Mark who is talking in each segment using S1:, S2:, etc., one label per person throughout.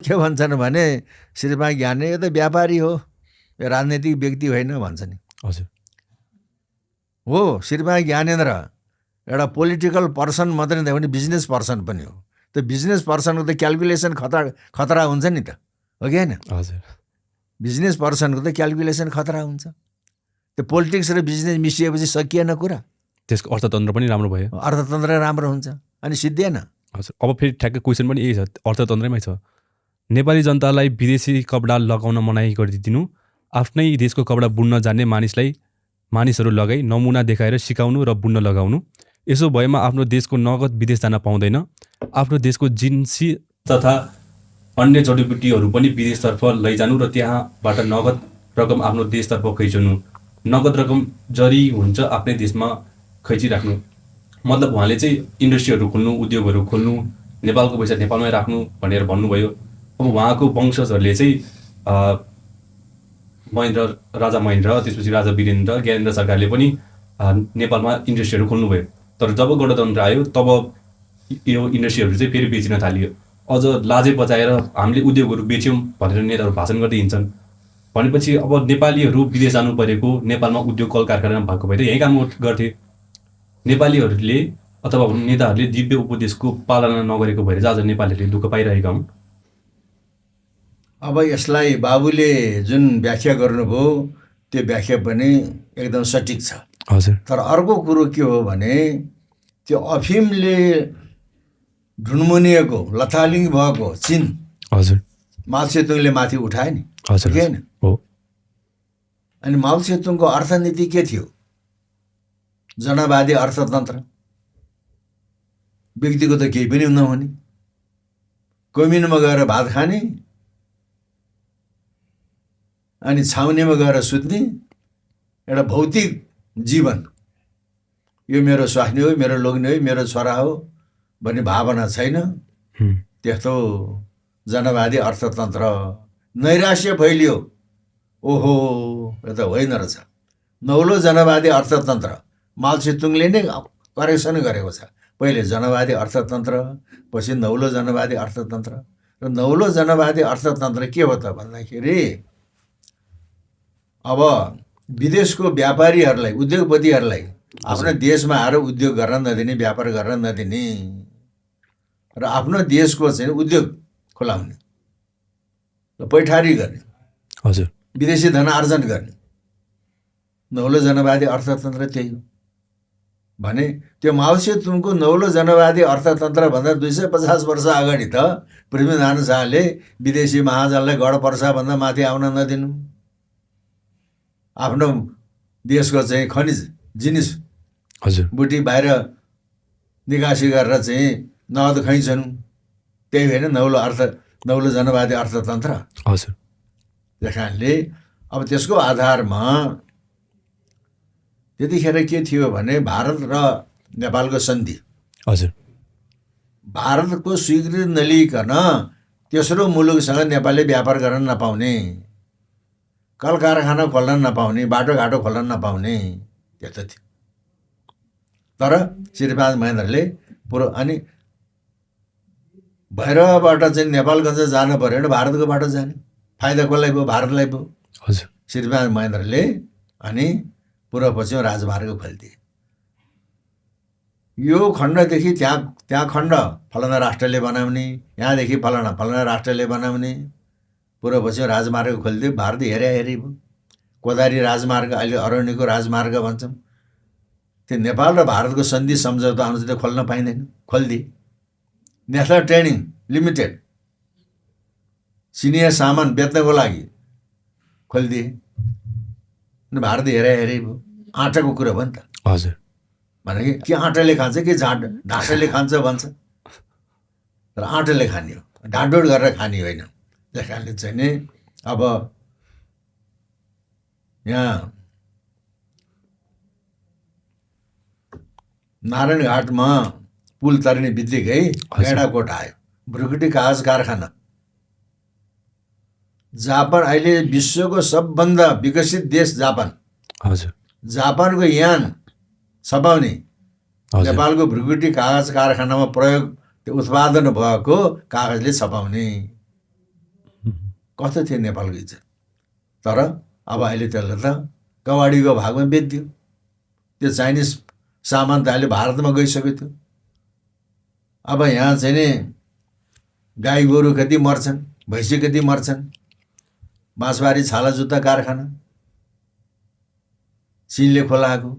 S1: के भन्छन् भने श्रीमान ज्ञानी यो त व्यापारी हो, यो राजनैतिक व्यक्ति होइन भन्छ नि।
S2: हजुर
S1: हो, श्रीमान ज्ञानेन्द्र एउटा पोलिटिकल पर्सन मात्रै नभए पनि बिजनेस पर्सन पनि हो। त्यो बिजनेस पर्सनको त क्यालकुलेसन खतरा हुन्छ नि त, हो कि होइन?
S2: हजुर
S1: बिजनेस पर्सनको त क्यालकुलेसन खतरा हुन्छ। त्यो पोलिटिक्स र बिजनेस मिसिएपछि सकिएन कुरा,
S2: त्यसको अर्थतन्त्र पनि राम्रो भयो।
S1: अर्थतन्त्र राम्रो हुन्छ अनि सिद्धिएन।
S2: हजुर अब फेरि ठ्याक्कै क्वेसन पनि यही छ, अर्थतन्त्रमै छ। नेपाली जनतालाई विदेशी कपडा लगाउन मनाही गरिदिनु, आफ्नै देशको कपडा बुन्न जान्ने मानिसहरू लगाई नमुना देखाएर सिकाउनु र बुन्न लगाउनु। यसो भएमा आफ्नो देशको नगद विदेश जान पाउँदैन। आफ्नो देशको जिन्सी तथा अन्य जडीबुटीहरू पनि विदेशतर्फ लैजानु र त्यहाँबाट नगद रकम आफ्नो देशतर्फ खैचुनु। नगद रकम जरी हुन्छ आफ्नै देशमा खैचिराख्नु। मतलब उहाँले चाहिँ इन्डस्ट्रीहरू खोल्नु, उद्योगहरू खोल्नु, नेपालको पैसा नेपालमै राख्नु भनेर भन्नुभयो। अब उहाँको वंशजहरूले चाहिँ राजा महेन्द्र, त्यसपछि राजा वीरेन्द्र, ज्ञानेन्द्र सरकारले पनि नेपालमा इन्डस्ट्रीहरू खोल्नुभयो। तर जब गणतन्त्र आयो तब यो इन्डस्ट्रीहरू चाहिँ फेरि बेचिन थालियो। अझ लाजै बचाएर हामीले उद्योगहरू बेच्यौँ भनेर नेताहरू भाषण गर्दै हिँड्छन्। भनेपछि अब नेपालीहरू विदेश जानु परेको, नेपालमा उद्योग कल कारखाना भएको भए त यहीँ काम गर्थे। नेपालीहरूले अथवा नेताहरूले दिव्य उपदेशको पालना नगरेको भएर आज नेपालीहरूले दुःख पाइरहेका हुन्।
S1: अब यसलाई बाबुले जुन व्याख्या गर्नुभयो त्यो व्याख्या पनि एकदम सठिक छ।
S2: हजुर
S1: तर अर्को कुरो के हो भने त्यो अफिमले ढुनमुनिएको लथालिङ भएको चिन
S2: हजुर
S1: माओ सेतुङले माथि उठाए नि,
S2: हजुर
S1: होइन?
S2: हो।
S1: अनि माओ सेतुङको अर्थनीति के थियो? जनवादी अर्थतन्त्र। व्यक्तिको त केही पनि नहुने, कम्युनमा गएर भात खाने अनि छाउनीमा गएर सुत्ने एउटा भौतिक जीवन। यो मेरो स्वास्नी हो, मेरो लोग्ने हो, मेरो छोरा हो भन्ने भावना छैन। त्यस्तो जनवादी अर्थतन्त्र नैराश्य फैलियो। ओहो, यो त होइन रहेछ। नौलो जनवादी अर्थतन्त्र माओ सेतुङले नै करेक्सन गरेको छ। पहिले जनवादी अर्थतन्त्र, पछि नौलो जनवादी अर्थतन्त्र। र नौलो जनवादी अर्थतन्त्र के हो त भन्दाखेरि अब विदेशको व्यापारीहरूलाई, उद्योगपतिहरूलाई आफ्नो देशमा आएर उद्योग गर्न नदिने, व्यापार गर्न नदिने र आफ्नो देशको चाहिँ उद्योग खोलाउने र पैठारी गर्ने,
S2: हजुर
S1: विदेशी धन आर्जन गर्ने। नौलो जनवादी अर्थतन्त्र त्यही हो भने त्यो माओ सेतुङको नौलो जनवादी अर्थतन्त्रभन्दा 250 वर्ष अगाडि त पृथ्वीनारायण शाहले विदेशी महाजनलाई गढ पर्साभन्दा माथि आउन नदिनु, आफ्नो देशको चाहिँ खनिज जिनिस
S2: हजुर
S1: बुटी बाहिर निकासी गरेर चाहिँ नगद खैँछन्। त्यही होइन नौलो जनवादी अर्थतन्त्र।
S2: हजुर
S1: त्यस कारणले अब त्यसको आधारमा त्यतिखेर के थियो भने भारत र नेपालको सन्धि।
S2: हजुर
S1: भारतको स्वीकृति नलिकन तेस्रो मुलुकसँग नेपालले व्यापार गर्न नपाउने, कल कारखाना खोल्न नपाउने, बाटोघाटो खोल्न नपाउने, त्यस्तो थियो। तर श्रीपाद महेन्द्रले अनि भैरवबाट चाहिँ नेपालगञ्ज जानु पऱ्यो भने भारतको बाटो जाने, फाइदा कसलाई भयो? भारतलाई भयो।
S2: हजुर
S1: श्रीपाद महेन्द्रले अनि पूर्व पश्चिम राजमार्ग खोलिदिए। यो खण्डदेखि त्यहाँ खण्ड फलाना राष्ट्रले बनाउने, यहाँदेखि फलाना राष्ट्रले बनाउने, पूर्व पश्चिम राजमार्ग खोलिदियो। भारत हेरी भयो। कोदारी राजमार्ग, अहिले अरण्यको राजमार्ग भन्छौँ। त्यो नेपाल र भारतको सन्धि सम्झौता अनुसार खोल्न पाइँदैन, खोलिदिए। नेसनल ट्रेनिङ लिमिटेड सिनियर सामान बेच्नको लागि खोलिदिए। अनि भारत हेरी भयो। आँटाको कुरा भयो नि त।
S2: हजुर
S1: भने के आँटाले खान्छ कि ढाँटाले खान्छ भन्छ, तर आँटाले खाने हो, ढाँडोड गरेर खाने होइन। त्यस कारणले चाहिँ नि अब यहाँ नारायणघाटमा पुल तर्ने बित्तिकै गैँडाकोट आयो, भ्रुकुटी कागज कारखाना। जापान अहिले विश्वको सबभन्दा विकसित देश जापान।
S2: हजुर
S1: जापानको यान छपाउने नेपालको भ्रुकुटी कागज कारखानामा प्रयोग उत्पादन भएको कागजले छपाउने। कस्तो थियो नेपालको इज्जत। तर अब अहिले त्यसलाई त कबाडीको भागमा बेचिदियो। त्यो चाइनिज सामान त अहिले भारतमा गइसक्यो थियो। अब यहाँ चाहिँ नि गाई गोरु कति मर्छन्, भैँसी कति मर्छन्। बाँसबारी छाला जुत्ता कारखाना चिनले खोलाएको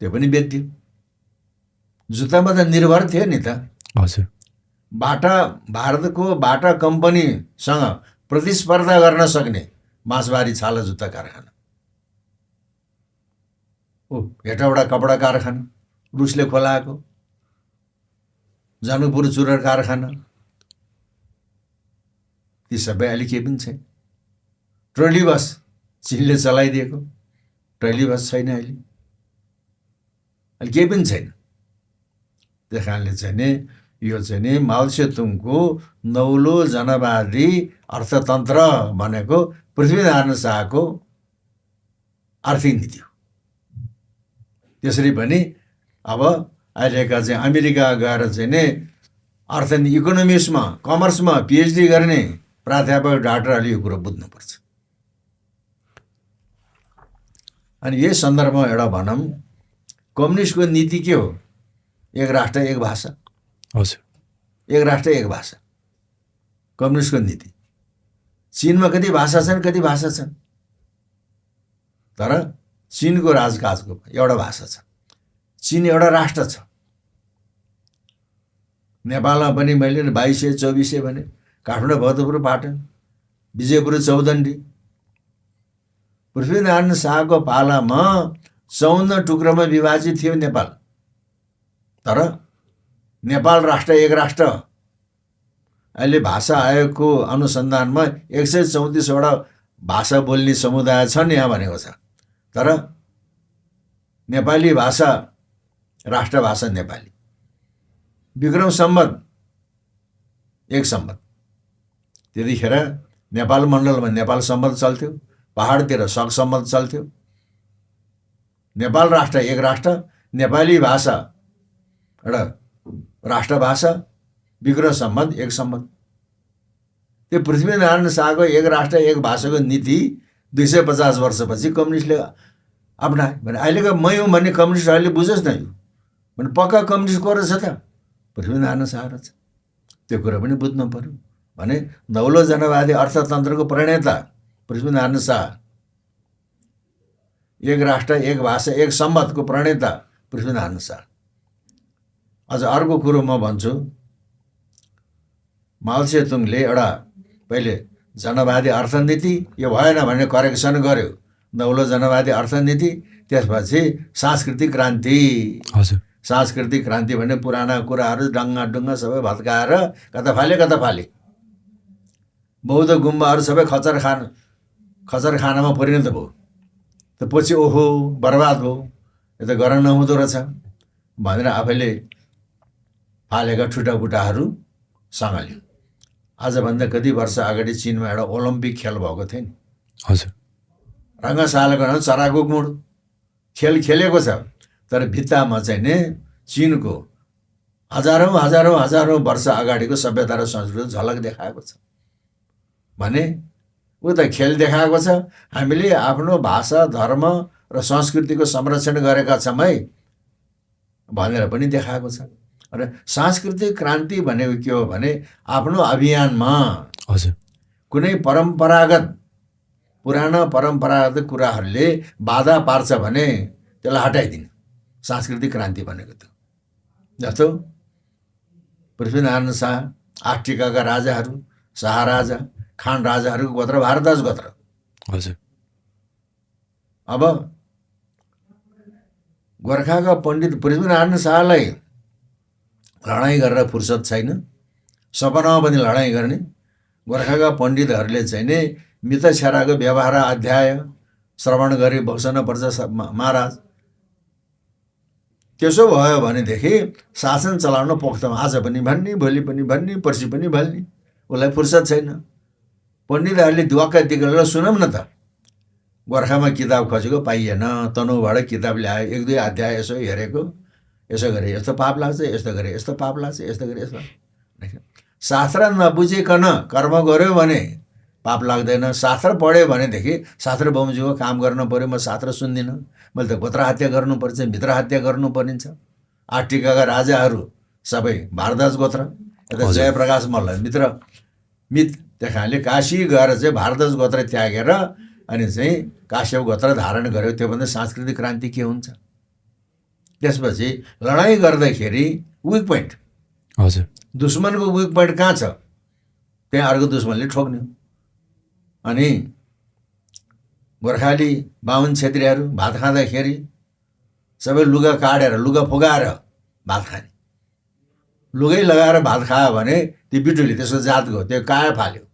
S1: त्यो पनि बेच्दियो। जुत्तामा त निर्भर थियो नि त।
S2: हजुर।
S1: भारतको बाटा कम्पनीसँग प्रतिस्पर्धा गर्न सक्ने बाँसबारी छाला जुत्ता कारखाना, हेटौडा कपडा कारखाना रुसले खोलाएको, जनकपुर चुरर कारखाना, ती सबै अहिले केही पनि छैन। ट्रली बस चिनले चलाइदिएको, ट्रली बस छैन अहिले केही पनि छैन। त्यस कारणले चाहिँ नि यो चाहिँ नि माओ त्से-तुङको नौलो जनवादी अर्थतन्त्र भनेको पृथ्वीनारायण शाहको आर्थिक नीति हो। त्यसरी पनि अब अहिलेका चाहिँ अमेरिका गएर चाहिँ नि इकोनोमिक्समा कमर्समा पिएचडी गर्ने प्राध्यापक डाक्टरहरूले यो कुरो बुझ्नुपर्छ। अनि यही सन्दर्भमा एउटा भनौँ कम्युनिस्टको नीति के हो? एक राष्ट्र एक भाषा।
S2: हजुर।
S1: एक राष्ट्र एक भाषा कम्युनिस्टको नीति। चीनमा कति भाषा छन्, कति भाषा छन्, तर चीनको राजकाजको एउटा भाषा छ। चीन एउटा राष्ट्र छ। नेपालमा पनि मैले 2224 भने काठमाडौँ, भरतपुर, पाटन, विजयपुर, चौदण्डी। पृथ्वीनारायण शाहको पालामा 54 टुक्रामा विभाजित थियो नेपाल। तर नेपाल राष्ट्र एक राष्ट्र अहिले भाषा आयोगको अनुसन्धानमा 134वटा भाषा बोल्ने समुदाय छन् यहाँ भनेको छ। तर नेपाली भाषा राष्ट्रभाषा नेपाली। विक्रम सम्वत 1 सम्वत, त्यतिखेर नेपाल मण्डलमा नेपाल सम्वत चल्थ्यो, पहाडतिर शक सम्वत चल्थ्यो। नेपाल राष्ट्र एक राष्ट्र, नेपाली भाषा एउटा राष्ट्रभाषा, विक्रम सम्वत 1 सम्वत। त्यो पृथ्वीनारायण शाहको एक राष्ट्र एक भाषाको नीति 250 वर्षपछि कम्युनिस्टले अपनाए भने अहिलेको मै हुँ भन्ने कम्युनिस्टहरूले बुझोस् न। यो भने पक्का कम्युनिस्ट को रहेछ त? पृथ्वीनारायण शाह रहेछ। त्यो कुरा पनि बुझ्नु पर्यो। भने नौलो जनवादी अर्थतन्त्रको प्रणेता पृथ्वीनारायण शाह, एक राष्ट्र एक भाषा एक सम्वतको प्रणेता पृथ्वीनारायण शाह। अझ अर्को कुरो म भन्छु, माओ त्से-तुङले एउटा पहिले जनवादी अर्थनीति यो भएन भने करेक्सन गर्यो, नौलो जनवादी अर्थनीति। त्यसपछि सांस्कृतिक क्रान्ति।
S2: हजुर।
S1: सांस्कृतिक क्रान्ति भने पुराना कुराहरू डङ्गा डुङ्गा सबै भत्काएर कता फाले। बौद्ध गुम्बाहरू सबै खचरखानामा परिणत भयो। त पछि ओहो बर्बाद भयो, यो त गर्न नहुँदो रहेछ भनेर आफैले फालेका ठुटाफुटाहरू सँगाल्यो। आजभन्दा कति वर्ष अगाडि चीनमा एउटा ओलम्पिक खेल भएको थियो नि।
S2: हजुर।
S1: रङ्गशालाको नाम चराको गुँड खेल खेलेको छ। तर भित्तामा चाहिँ नि चीनको हजारौँ वर्ष अगाडिको सभ्यता र संस्कृति झलक देखाएको छ। भने ऊ त खेल देखाएको छ, हामीले आफ्नो भाषा धर्म र संस्कृतिको संरक्षण गरेका छौँ है भनेर पनि देखाएको छ। र सांस्कृतिक क्रान्ति भनेको के हो भने आफ्नो अभियानमा
S2: हजुर
S1: कुनै पुराना परम्परागत कुराहरूले बाधा पार्छ भने त्यसलाई हटाइदिने सांस्कृतिक क्रान्ति भनेको थियो। जस्तो पृथ्वीनारायण शाह, 8 टिकाका राजाहरू, शाह राजा, खान राजाहरूको गोत्र भारद्वाज गोत्र।
S2: हजुर।
S1: अब गोर्खाका पण्डित पृथ्वीनारायण शाहलाई लडाइँ गरेर फुर्सद छैन, सपनामा पनि लडाइँ गर्ने। गोर्खाका पण्डितहरूले चाहिँ नि मित छेराको व्यवहार अध्याय श्रवण गरी बस्नुपर्छ महाराज। त्यसो भयो भनेदेखि शासन चलाउन पोख्तमा आज पनि भन्ने, भोलि पनि भन्ने, पर्सि पनि भन्ने, उसलाई फुर्सद छैन। पण्डितहरूले दुवाक्का दिगेर सुनौँ न त, गोर्खामा किताब खोजेको पाइएन, तनहुबाट किताब ल्यायो, 1-2 अध्याय यसो हेरेको, यसो गरे यस्तो पाप लाग्छ, यस्तो गरे यस्तो पाप लाग्छ, यस्तो गरे यस्तो। शास्त्र नबुझिकन कर्म गर्यो भने पाप लाग्दैन। शास्त्र पढ्यो भनेदेखि शास्त्र बमोजिमको काम गर्न पऱ्यो। म शास्त्र सुन्दिनँ। मैले त गोत्र हत्या गर्नुपर्छ, मित्र हत्या गर्नु परिन्छ। 8 टिकाका राजाहरू सबै भारद्वाज गोत्र, यता जयप्रकाश मल्ल मित त्यहाँले काशी गएर चाहिँ भारद्वाज गोत्र त्यागेर अनि चाहिँ काश्यप गोत्र धारण गर्यो। त्योभन्दा सांस्कृतिक क्रान्ति के हुन्छ? त्यसपछि लडाइँ गर्दाखेरि विक पोइन्ट,
S2: हजुर,
S1: दुश्मनको विक पोइन्ट कहाँ छ त्यहाँ अर्को दुश्मनले ठोक्ने। अनि गोर्खाली बाहुन क्षेत्रीहरू भात खाँदाखेरि सबै लुगा काटेर लुगा फुगाएर भात खाने। लुगै लगाएर भात खायो भने त्यो बिटुली त्यसको जातको त्यो काया फाल्यो।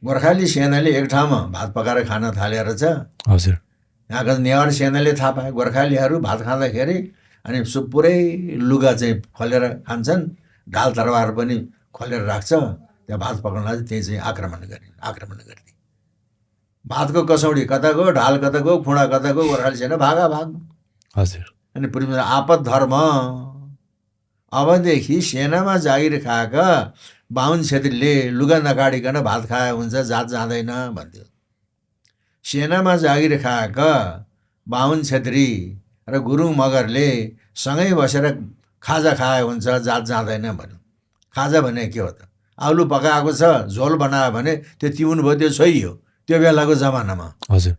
S1: गोर्खाली सेनाले एक ठाउँमा भात पकाएर खान थालेर छ।
S2: हजुर,
S1: यहाँका नेवार सेनाले थाहा पाए गोर्खालीहरू भात खाँदाखेरि अनि पुरै लुगा चाहिँ खोलेर खान्छन्, ढाल तरवार पनि खोलेर राख्छ। त्यहाँ भात पकाउनलाई त्यही चाहिँ आक्रमण गरिदिए। भातको कसौडी कता गयो, ढाल कता गयो, खुँडा कता गयो, गोर्खाली सेना भाग।
S2: हजुर,
S1: अनि पूर्व आपद धर्म। अबदेखि सेनामा जागिर खाएका बाहुन क्षेत्रीले लुगा नकाडिकन भात खाए हुन्छ, जात जाँदैन भन्थ्यो। सेनामा जागिर खाएका बाहुन क्षेत्री र गुरुङ मगरले सँगै बसेर खाजा खाए हुन्छ, जात जाँदैन भन्यो। खाजा भने के हो त? आलु पकाएको छ, झोल बनायो भने त्यो तिउन भयो, त्यो छोइयो त्यो बेलाको जमानामा।
S2: हजुर,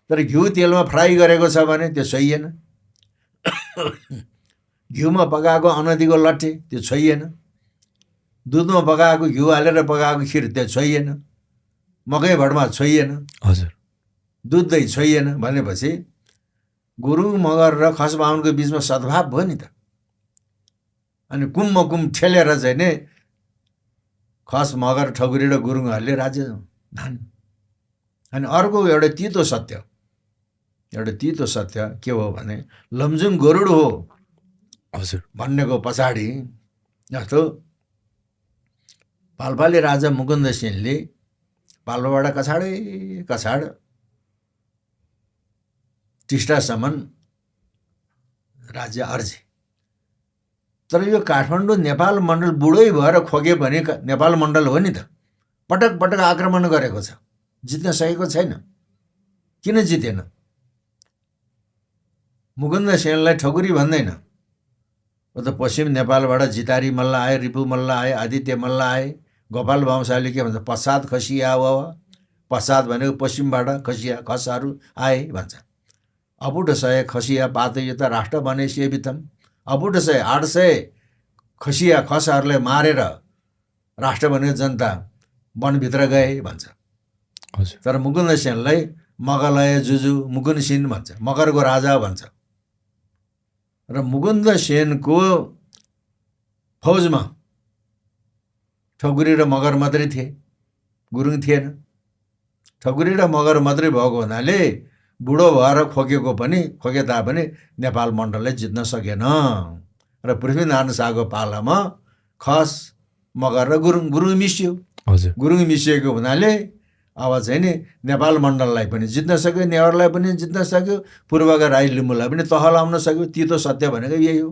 S1: तर घिउ तेलमा फ्राई गरेको छ भने त्यो छोइएन। घिउमा पकाएको अनदीको लट्ठे त्यो छोइएन। दुधमा पकाएको घिउ हालेर पकाएको खिर त्यो छोइएन। मकै भटमा छोइएन।
S2: हजुर,
S1: दुध दही छोइएन भनेपछि गुरुङ मगर र खस बाहुनको बिचमा सद्भाव भयो नि त। अनि कुम ठेलेर चाहिँ नि खस मगर ठकुरी र गुरुङहरूले राज्य धान्यो। अनि अर्को एउटा तितो सत्य के हो भने लमजुङ गरुड हो
S2: हजुर
S1: भन्नेको पछाडि जस्तो पाल्पाले राजा मुकुन्द सेनले पाल्पाबाट कछाड टिस्टासम्म राज्य अर्जे। तर यो काठमाडौँ नेपाल मण्डल बुढै भएर खोगे भने नेपाल मण्डल हो नि त। पटक आक्रमण गरेको छ, जित्न सकेको छैन। किन जितेन? मुकुन्द सेनलाई ठकुरी भन्दैन। ओ त पश्चिम नेपालबाट जितारी मल्ल आए, रिपु मल्ल आए, आदित्य मल्ल आए। गोपाल वंशावली के भन्छ? पश्चात खसिया वा। पश्चात भनेको पश्चिमबाट खसिया खसहरू आए भन्छ। अपुट सय खसिया पात यो त राष्ट्र बने सेवितम। अपुट सय 800 खसिया खसहरूलाई मारेर राष्ट्र बनेको जनता वनभित्र गए भन्छ। तर मुकुन्द सेनलाई मगलय जुजु मुकुन्द सेन भन्छ, मगरको राजा भन्छ। र मुकुन्द सेनको फौजमा ठकुरी र मगर मात्रै थिए, गुरुङ थिएन। ठकुरी र मगर मात्रै भएको हुनाले बुढो भएर खोके तापनि नेपाल मण्डलले जित्न सकेन। र पृथ्वीनारायण शाहको पालामा खस मगर र गुरुङ मिसियो। गुरुङ मिसिएको हुनाले अब चाहिँ नि नेपाल मण्डललाई पनि जित्न सक्यो, नेवारलाई पनि जित्न सक्यो, पूर्वका राई लिम्बूलाई पनि तह लाउन सक्यो। तितो सत्य भनेको यही हो।